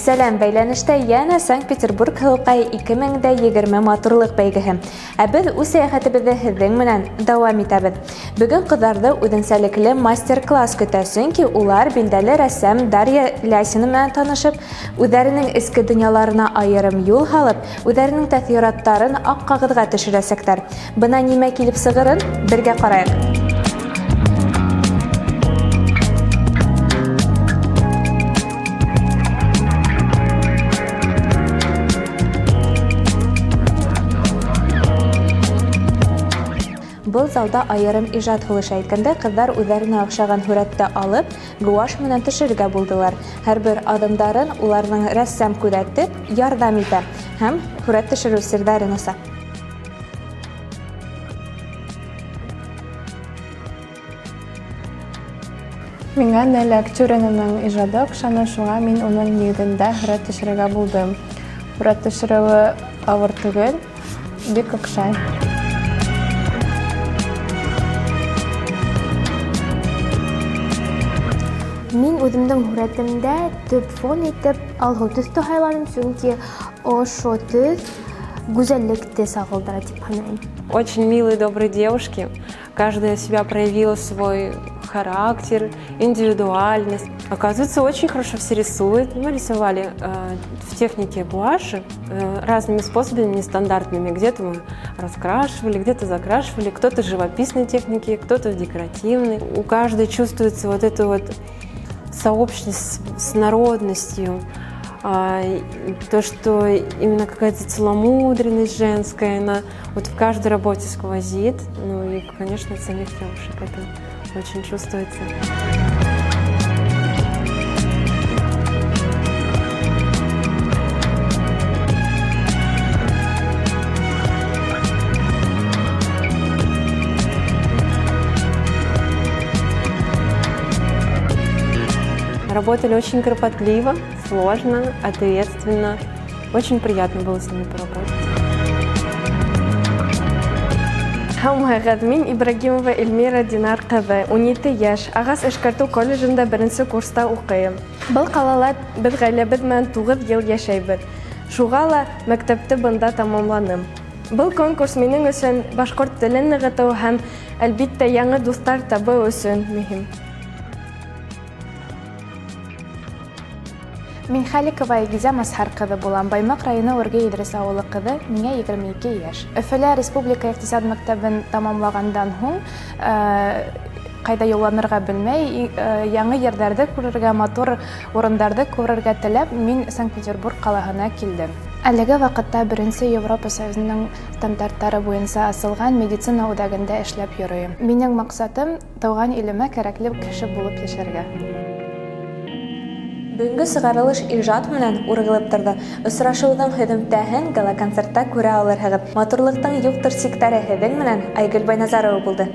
Сәләм, бәйләнештә янә Санкт-Петербург һылыуҡай 2020 матурлыҡ бәйгеһе. Ә беҙ үз сәйәхәтебеҙҙе һеҙҙең менән дауам итәбеҙ. Бөгөн ҡыҙҙарҙы үҙенсәлекле мастер-класс көтә, сөнки улар билдәле рәссам Дарья Лясина менән танышып, үҙҙәренең эске донъяларына айырым юл һалып, үҙҙәренең тәьҫораттарын аҡ ҡағыҙға төшөрәсәктәр. Бына нимә килеп сығырын бергә ҡарайыҡ. Был залда айырым ижад һулышы әйткәндә, ҡыҙҙар үҙҙәренә оҡшаған һүрәтте алып, гуашь менән төшөрөргә булдылар. Һәрбер аҙымдарын уларҙың рәссам күҙәтеп, ярҙам итә һәм һүрәт төшөрөү серҙәрен аса. Миңа Нелли Акчуринаның ижады оҡшаны, шуңа мин уның нигеҙендә һүрәт төшөрөргә булдым. Һүрәт төшөрөүе ауыр түгел, бик оҡшай. Мин үҙемдең һүрәтемдә төп фон итеп алһыу төҫтө һайланым, сөнки ошо төҫ гүзәллекте сағылдыра тип һанайым. Очень милые, добрые девушки. Каждая себя проявила свой характер, индивидуальность. Оказывается, очень хорошо все рисуют. Мы рисовали в технике гуаши разными способами, нестандартными. Где-то мы раскрашивали, где-то закрашивали, кто-то в живописной технике, кто-то в декоративной. У каждой чувствуется вот эта вот сообщность с народностью, то, что именно какая-то целомудренность женская, она вот в каждой работе сквозит. Ну и, конечно, от самих девушек это очень чувствуется. Работали очень кропотливо, сложно, ответственно. Очень приятно было с ними поработать. Һаумыһығыҙ, мин Ибрагимова Эльмира Динар ҡыҙы, 17 йәш, ағас эшкәртеү колледжында беренсе курста уҡыйым. Был ҡалала беҙ ғаиләбеҙ менән 9 йыл йәшәйбеҙ. Шуға ла мәктәпте бында тамамланым. Был конкурс минең өсөн башҡорт телен нығытыу һәм, әлбиттә, яңы дуҫтар табыу өсөн мөһим. Мин Халикова Айгизә Масһар ҡыҙы булам. Баймаҡ районы Үрге Иҙрис ауылы ҡыҙы, миңә 22 йәш. Өфөлә республика иҡтисад мәктәбен тамамлағандан һуң, ҡайҙа юлланырға белмәй, яңы ерҙәрҙе күрергә, матур урындарҙы күрергә теләп, мин Санкт-Петербург ҡалаһына килдем. Әлеге ваҡытта беренсе Европа Союзының стандарттары буйынса асылған медицина үҙәгендә эшләп йөрөйөм. Минең маҡсатым тыуған илемә кәрәкле кеше булып йәшәргә. Бөгөнгө сығарылыш ижад менән урғылып торҙо. Осрашыуҙың һөҙөмтәһен гала-концертта күрә алырһығыҙ. Матурлыҡтың юҡтыр сиктәре һеҙҙең менән Айгөл Байназарова булды.